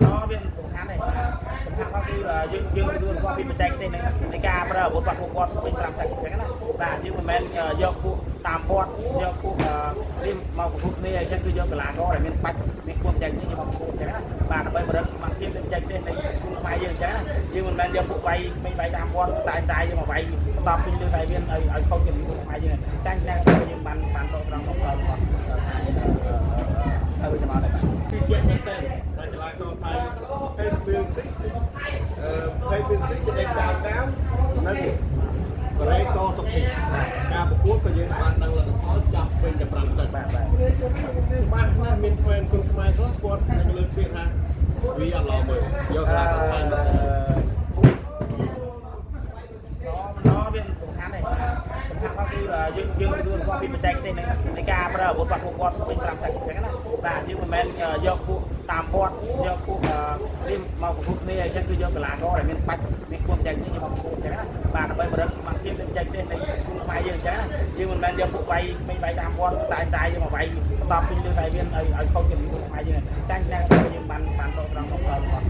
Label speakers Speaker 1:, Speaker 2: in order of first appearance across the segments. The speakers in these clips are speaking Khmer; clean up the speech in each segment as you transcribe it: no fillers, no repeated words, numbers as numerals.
Speaker 1: មិនល្អវាសំខាន់ទេសំខាន់មកគឺយើងយើងទទួលស្គាល់ពីបច្ចេកទេសនៃការប្រើអាវុធរបស់ពួកគាត់វិញ5ទឹកអញ្ចឹងណាបាទយើងមិនមែនយកពួកតាមវត្តយកពួកនេះមកប្រកួតគ្នាអញ្ចឹងគឺយកកីឡាករដែលមានបាច់មានពួកបច្ចេកទេសយកមកប្រកួតអញ្ចឹងណាបាទដើម្បីបរិទ្ធសមត្ថភាពនៃបច្ចេកទេសនៃខ្លួនខ្មែរយើងអញ្ចឹងណាយើងមិនមែនយកពួកវាយមិនវាយតាមវត្តតែតែយកមកវាយបន្តពីលើតែមានឲ្យឲ្យខូចជំនឿខ្មែរយើងចាញ់ណាស់យើងបានបានតត្រង់មកដល់គាត់ទៅចាំអត់ដែរបាទ
Speaker 2: គឺជាមែនតើតែកីឡាករថៃពេទ្យបៀងស៊ីអឺពេទ្យបៀងស៊ីជាដេកកៅកៅនៅបរិយកសុភីការប្រកួតក៏យើងបានដឹងលទ្ធផលចាប់វិញតែ5ទឹក
Speaker 1: បាទបាទ
Speaker 2: ច្បាស់ណាស់មានហ្វេនគុណខ្មែរខ្លះគាត់នឹងលើកពាក្យថាវាអត់ល្អមើលយកកីឡាករថៃមក
Speaker 1: ល្អមិនល្អវាសំខាន់ទេសំខាន់មកគឺយើងយើងទទួលស្គាល់ពីបច្ចេកទេសនៃការប្រើអាវុធរបស់ពួកគាត់វិញ5ទឹកអញ្ចឹងណាបាទយើងមិនមែនយកពួកតាមវត្តយកពួកនេះមកប្រកួតគ្នាអញ្ចឹងគឺយកកីឡាករដែលមានបាច់មានពួកបច្ចេកទេសយកមកប្រកួតអញ្ចឹងណាបាទដើម្បីបរិទ្ធសមត្ថភាពនៃបច្ចេកទេសនៃខ្លួនខ្មែរយើងអញ្ចឹងណាយើងមិនមែនយកពួកវាយមិនវាយតាមវត្តតែតែយកមកវាយបន្តពីលើតែមានឲ្យឲ្យខូចជំនឿខ្មែរយើងចាញ់ណាស់យើងបានបានតត្រង់មកដល់គាត់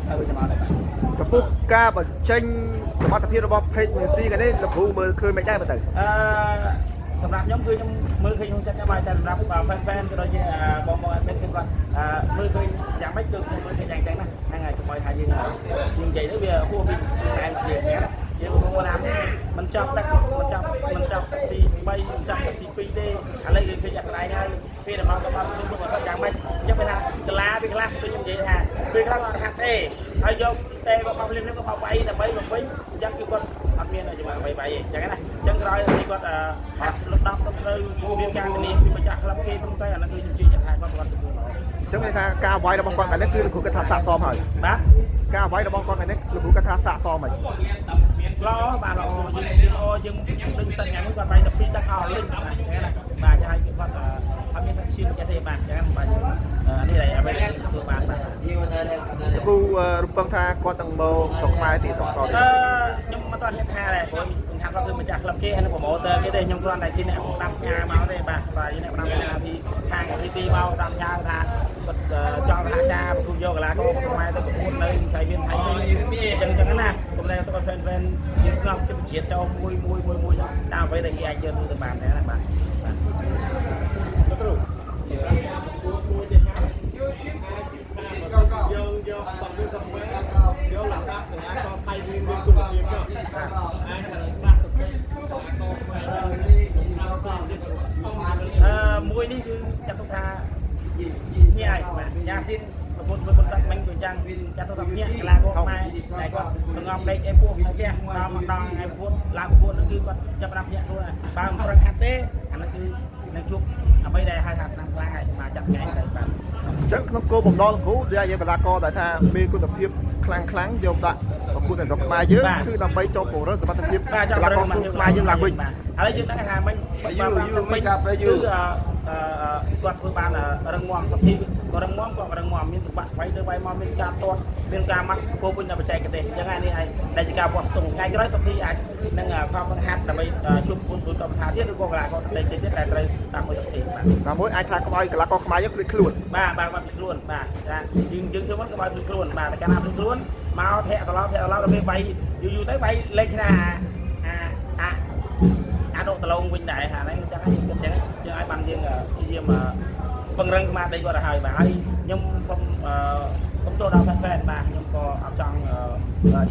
Speaker 1: ទៅចាំអត់ដែរបាទ
Speaker 3: ចំពោះការបញ្ចេញសមត្ថភាពរបស់ Page Messi កាលនេះលោកគ្រូមើលឃើញមិនដែរមើលទៅ
Speaker 1: អឺសម្រាប់ខ្ញុំគឺខ្ញុំមើលឃើញក្នុងចិត្តខ្ញុំហើយតែសម្រាប់ fan fan ក៏ដូចជាបងបង admin គឺគាត់មើលឃើញយ៉ាងម៉េចគឺខ្ញុំមើលឃើញយ៉ាងចឹងណាហ្នឹងហើយកុំឲ្យថាយើងយើងនិយាយទៅវាហួសពីតែជាណាយើងគួរណាមិនចប់ទឹកមិនចប់មិនចប់ទឹកទី3មិនចប់ទឹកទី2ទេឥឡូវយើងឃើញអាកន្លែងហើយពេលដែលមកទៅបានខ្ញុំគាត់យ៉ាងម៉េចអញ្ចឹងគេថាកាឡាពេលខ្លះដូចខ្ញុំនិយាយថាពេលខ្លះគាត់ហាត់ទេហើយយកទេមកបោះលៀននេះក៏បោះវាយដើម្បីបំពេញអញ្ចឹងគឺគាត់អត់មានច្បាប់អ្វីៗទេអញ្ចឹងណាអញ្ចឹងក្រោយពីគាត់ហាត់លំដាប់ទៅត្រូវមានការធានាពីម្ចាស់ក្លឹបគេត្រឹមតែអាហ្នឹងគឺខ្ញុំជឿជាក់ថាគាត់គាត់ទទួលល្អ
Speaker 3: អញ្ចឹងគេថាការវាយរបស់គាត់កាលនេះគឺលោកគ្រូគិតថាស័ក្តិសមហើយ
Speaker 1: បាទ
Speaker 3: ការវាយរបស់គាត់កាលនេះលោកគ្រូគិតថាស័ក្តិសមហើយ
Speaker 1: ល្អបាទល្អយើងល្អយើងដូចតែថ្ងៃមួយគាត់វាយ12ទឹកអស់លេងបាទអញ្ចឹងណាបាទចាឲ្យគាត់អត់មានសាក់ឈាមចេះទេបាទអញ្ចឹងបាទនេះឯងអ្វីដែលទទួលបានបាទ
Speaker 3: លោកគ្រូរំពឹងថាគាត់នឹងមកស្រុកខ្មែរទៀតបន្តទៀត
Speaker 1: អឺខ្ញុំមិនទាន់ហ៊ានថាដែរព្រោះសំខាន់គាត់គឺម្ចាស់ក្លឹបគេហើយនឹង promoter គេទេខ្ញុំគ្រាន់តែជាអ្នកតាមផ្ញើមកទេបាទបាទជាអ្នកតាមផ្ញើពីខាង APP មកតាមផ្ញើថាគាត់ចង់សហការប្រគល់យកកីឡាករខ្មែរទៅប្រកួតនៅវិស័យមានថៃវិញអញ្ចឹងអញ្ចឹងណាកុំតែទៅគាត់ fan fan យើងស្ងប់ចិត្តជាតិចូលមួយមួយមួយមួយតាមអ្វីដែលគេអាចជឿទៅបានដែរណាបាទបាទ
Speaker 2: លោកគ្រូការប្រកួតមួយទៀតហើយអាចថាបើសិនយើងយកសំរឿងសំខ្មែរយកលំដាប់កីឡាករថៃមានមានគុណភាពចុះអាចថាដាស់សតិកីឡាករខ្មែរយើងតាមសំទៀត
Speaker 1: អឺមួយនេះគឺចាត់ទុកថាញ៉ាយបាទញ៉ាស៊ីនប្រពន្ធប្រពន្ធតាមិញក៏ចឹងចាត់ទុកថាញាក់កីឡាករខ្មែរតែគាត់សងំលេខអីពោះហើយគេដល់មកដល់ថ្ងៃប្រកួតឡើងប្រកួតហ្នឹងគឺគាត់ចាប់ផ្ដើមញាក់ខ្លួនបើមិនប្រឹងហាត់ទេអាហ្នឹងគឺនឹងជួបអ្វីដែលហៅថាឆ្នាំខ្លាំងហើយមកចាប់ថ្ងៃទៅបាទ
Speaker 3: អញ្ចឹងក្នុងគោលបំណងលោកគ្រូដែលយកកីឡាករដែលថាមានគុណភាពខ្លាំងខ្លាំងយកដាក់ប្រកួតនៅស្រុកខ្មែរយើងគឺដើម្បីចូលពង្រឹងសមត្ថភាព
Speaker 1: បាទ
Speaker 3: កីឡាករខ្មែរយើងឡើងវិញ
Speaker 1: បាទឥឡូវយើងដឹងថាមិញមិញគឺអឺគាត់ធ្វើបានរឹងមាំសុខភាពក៏រឹងមាំក៏រឹងមាំមានសបាក់វាយទៅវាយមកមានការទាត់មានការម៉ាត់ពោពេញដល់បច្ចេកទេសអញ្ចឹងហើយនេះហើយដែលជាការវាស់ស្ទង់ថ្ងៃក្រោយសុខភាពអាចនឹងខំបង្ហាត់ដើម្បីជួបគុណទូតភាសាទៀតឬក៏កីឡាករដេកទៀតដែលត្រូវតាមមួយសុខភាពបាទ
Speaker 3: តាមមួយអាចថាកុំឲ្យកីឡាករខ្មែរយើងភ្លេចខ្លួន
Speaker 1: បាទបាទបាទភ្លេចខ្លួនបាទចាយើងយើងធ្វើមកក៏បើភ្លេចខ្លួនបាទតែកាលណាភ្លេចខ្លួនមកធាក់ត្រឡប់ធាក់ត្រឡប់ដល់ពេលវាយយូរយូរទៅវាយលេខឆ្នាំអាអាអាដកដលងវិញដែរហាហ្នឹងចឹងហើយយើងគិតចឹងយើងឲ្យបានយើងព្យាយាមពង្រឹងស្មារតីគាត់ឲ្យហើយបាទហើយខ្ញុំសូមសូមទោសដល់ fan fan បាទខ្ញុំក៏អត់ចង់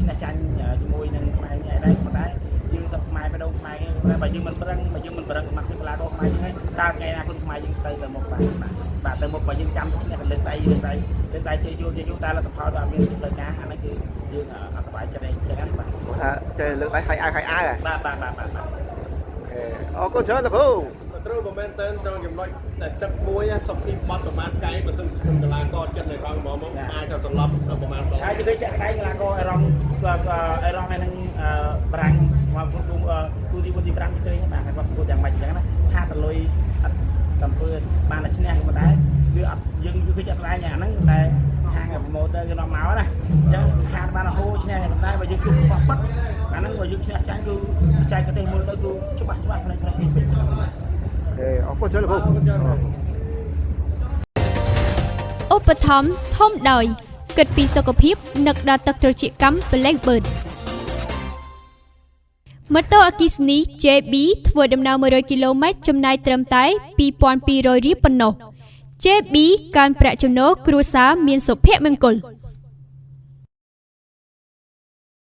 Speaker 1: ឈ្នះចាញ់ជាមួយនឹងខ្មែរនេះដែរប៉ុន្តែយើងស្រុកខ្មែរបដូរខ្មែរគេតែបើយើងមិនប្រឹងបើយើងមិនប្រឹងសមត្ថភាពកីឡាករខ្មែរយើងហើយតើថ្ងៃណាគុណខ្មែរយើងទៅទៅមុខបាទបាទបាទទៅមុខបើយើងចាំឈ្នះលើកដៃលើកដៃលើកដៃជ័យយោជ័យយោតែលទ្ធផលវាអត់មានផ្លូវការអាហ្នឹងគឺយើងអត់សប្បាយចិត្តអីចឹងណាបាទ
Speaker 3: គាត់ថាចេះលើកដៃហើយអាវហើយអាវហ៎
Speaker 1: បាទបាទបាទបាទបាទ
Speaker 3: អរគុណច្រើនលោកគ្រូ
Speaker 2: ត្រូវបើមែនតើត្រង់ចំណុចតែទឹកមួយសុំទីបត់ប្រមាណកែបើសិនកីឡាករចិត្តនៅរងហ្មងមកអាចទៅសន្លប់ប្រមាណដង
Speaker 1: ហើយទៅចាក់ដៃកីឡាករអេរ៉ង់អេរ៉ង់ហើយនឹងបារាំងមកគូគូទី4ទី5ទី3បាទគាត់គូយ៉ាងម៉េចចឹងណាថាតលុយអត់កំពើបានតែឈ្នះក៏តែវាអត់យើងគឺចាក់ដៃអាហ្នឹងតែខាង promoter គេនាំមកណាអញ្ចឹងខាតបានរហូតឈ្នះប៉ុន្តែបើយើងជួបបោះប៉ិតអាហ្នឹងបើយើងឈ្នះចាញ់គឺបច្ចេកទេសមើលទៅគឺច្បាស់ច្បាស់ផ្នែកផ្នែកនេះពេញ
Speaker 3: អូខេអរគុណច្រើនលោកគ្រូ
Speaker 4: ឧប បត្ថម្ភធំដោយគិតពីសុខភាពនឹកដល់ទឹកត្រចៀកកម្មប្លេកបឺតម៉ូតូអគ្គិសនី JB ធ្វើដំណើរ100គីឡូម៉ែត្រចំណាយត្រឹមតែ2200រៀលប៉ុណ្ណោះ JB កើនប្រាក់ចំណូលគ្រួសារមានសុភមង្គល។